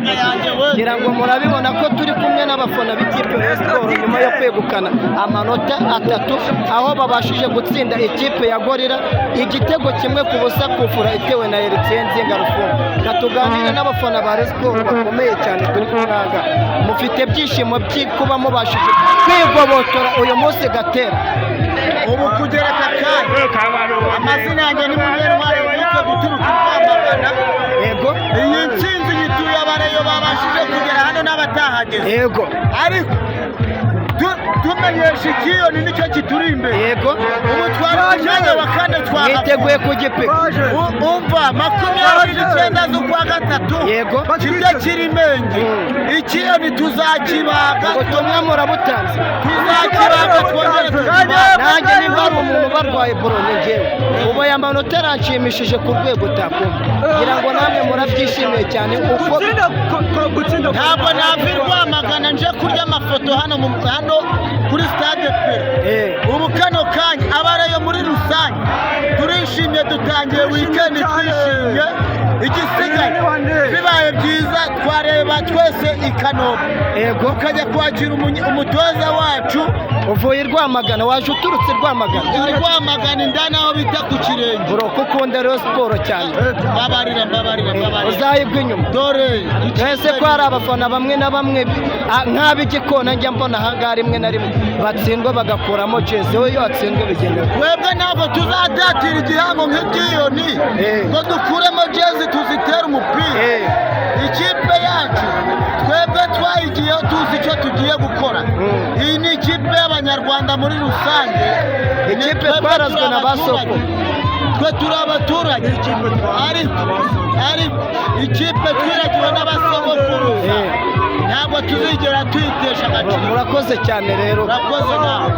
Amafaranga yanjye we. Ngira ngo murabibona ko turi kumwe n'abafana b'ikipe Rayon Sports nyuma yo kwegukana amanota 3, aho babashije gutsinda ikipe ya Gorilla igitego 1-0, kufura itewe na Eritien Nzinga Rufunga. Katuganire n'abafana ba Rayon Sports bakomeye cyane turi kumwe aha ngaha. Mufite ibyishimo byo kuba mubashije kwigobotora uyu munsi Gatera? Ubu kugera aka kanya, amazina yanjye ni Munyentwari Eric, guturuka i Rwamagana. Iyi ntsinzi yituye abareyo babashije kugera hano n'abatahageze. Ariko tumenyesha ikiyoni nicyo kituri imbere. Ubu twari ku mwanya wa kane, twahapfuye. Mwiteguye kugipika? Umva, 29 z'ukwa gatatu, kijya kiri menge, ikiyoni tuzakibaga. Ubutumwa murabutanze? Tuzakibaga, twongere tukibaga. Nanjye nimba hari umuntu barwaye boro ni njyewe. Ubu aya manota aranshimishije ku rwego utakumva. Ngira ngo namwe murabyishimiye cyane uko Ntabwo nava i Rwamagana nje kurya amafoto hano hano kuri stade pe. Ubu kano kanya abareyo muri rusange turishimye, dutangiye weekend twishimye. Igisigaye, bibaye byiza twareba twese i Kanombe, tukajya kwakira umutoza wacu. Uvuye i Rwamagana, waje uturutse i Rwamagana? I Rwamagana indani, aho bita ku Kirenge. Bro, ko ukunda Rayon Sports cyane? Mbabarira, mbabarira, mbabarira. Uzayibwa inyuma. Dore. Ese ko hari abafana bamwe na bamwe nk'ab'igikona njya mbona ahangaha, rimwe na rimwe batsindwa bagakuramo jezi, we iyo watsinzwe bigenda? Twebwe ntabwo tuzatatira igihango nk'ibyiyoni ngo dukuremo jezi tuzitere umupira. Ikipe yacu twebwe twayigiyeho tuzi icyo tugiye gukora. Iyi ni ikipe y'Abanyarwanda muri rusange. Ikipe Twebwe twarazwe turi na ba soko. abaturage. Twe turi abaturage, ariko ikipe twiragiwe n'abasogokuruza, ntabwo tuzigera tuyitesha agaciro. Murakoze cyane rero. Urakoze nawe.